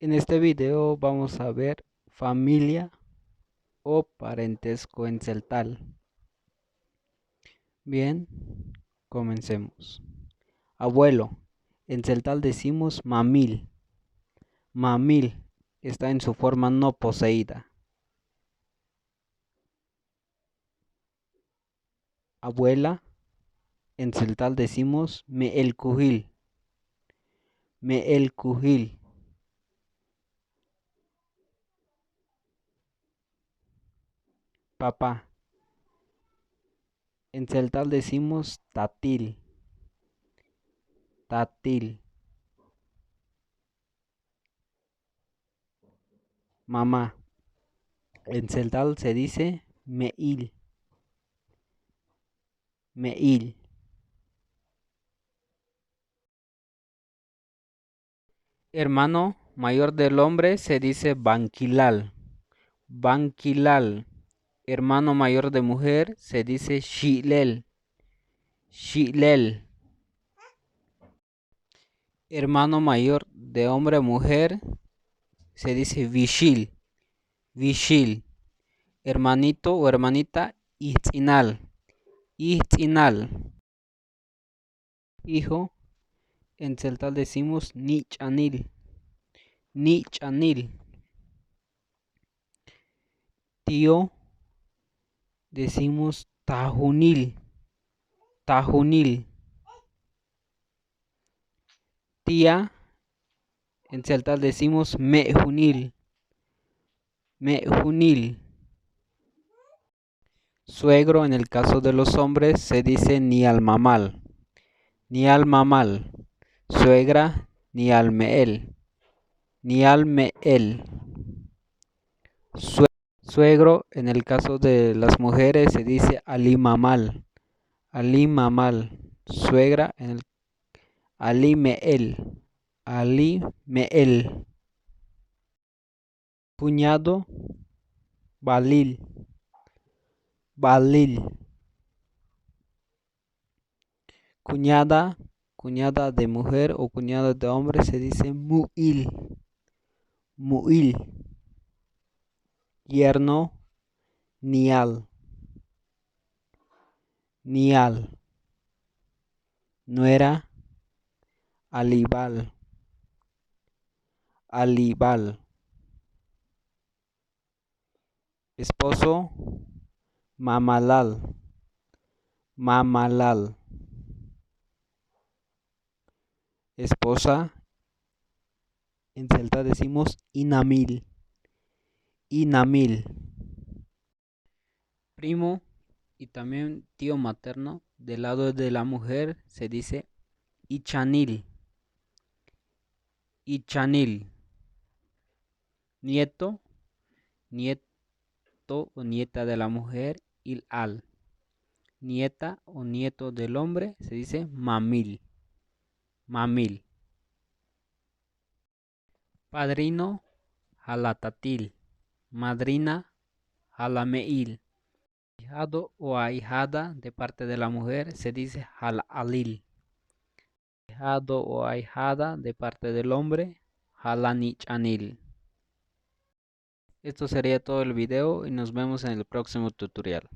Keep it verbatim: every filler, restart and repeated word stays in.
En este video vamos a ver familia o parentesco en tzeltal. Bien, comencemos. Abuelo, en tzeltal decimos mamil. Mamil está en su forma no poseída. Abuela, en tzeltal decimos me'el kujil. Me'el kujil. Papá, en tzeltal decimos tatil. Tatil. Mamá, en tzeltal se dice me'il. Me'il. Hermano mayor del hombre se dice bankilal. Bankilal. Hermano mayor de mujer se dice xi'lel. Xi'lel. Hermano mayor de hombre o mujer se dice vixil. Vixil. Hermanito o hermanita, ijtz'inal. Ijtz'inal. Hijo, en tzeltal decimos nich'anil. Nich'anil. Tío, decimos tajunil. Tajunil. Tía, en tzeltal decimos me'junil. Me'junil. Suegro, en el caso de los hombres, se dice nial mamal. Nial mamal. Suegra, nial me'el. Nial me'el. Sue- Suegro, en el caso de las mujeres, se dice ali mamal. Ali mamal. Suegra, en el ali me'el. Ali me'el. Cuñado, balil. Balil. Cuñada, cuñada de mujer o cuñada de hombre se dice mu'il. Mu'il. Yerno, nial. Nial. Nuera, alibal. Alibal. Esposo, mamalal. Mamalal. Esposa, en tzeltal decimos inamil. Inamil. Primo y también tío materno del lado de la mujer se dice ichanil. Ichanil. Nieto, nieto o nieta de la mujer, ilal. Nieta o nieto del hombre se dice mamil. Mamil. Padrino, jalatatil. Madrina, jalame'il. Ahijado o ahijada de parte de la mujer se dice jalalil. Ahijado o ahijada de parte del hombre, jalanich'anil. Esto sería todo el video y nos vemos en el próximo tutorial.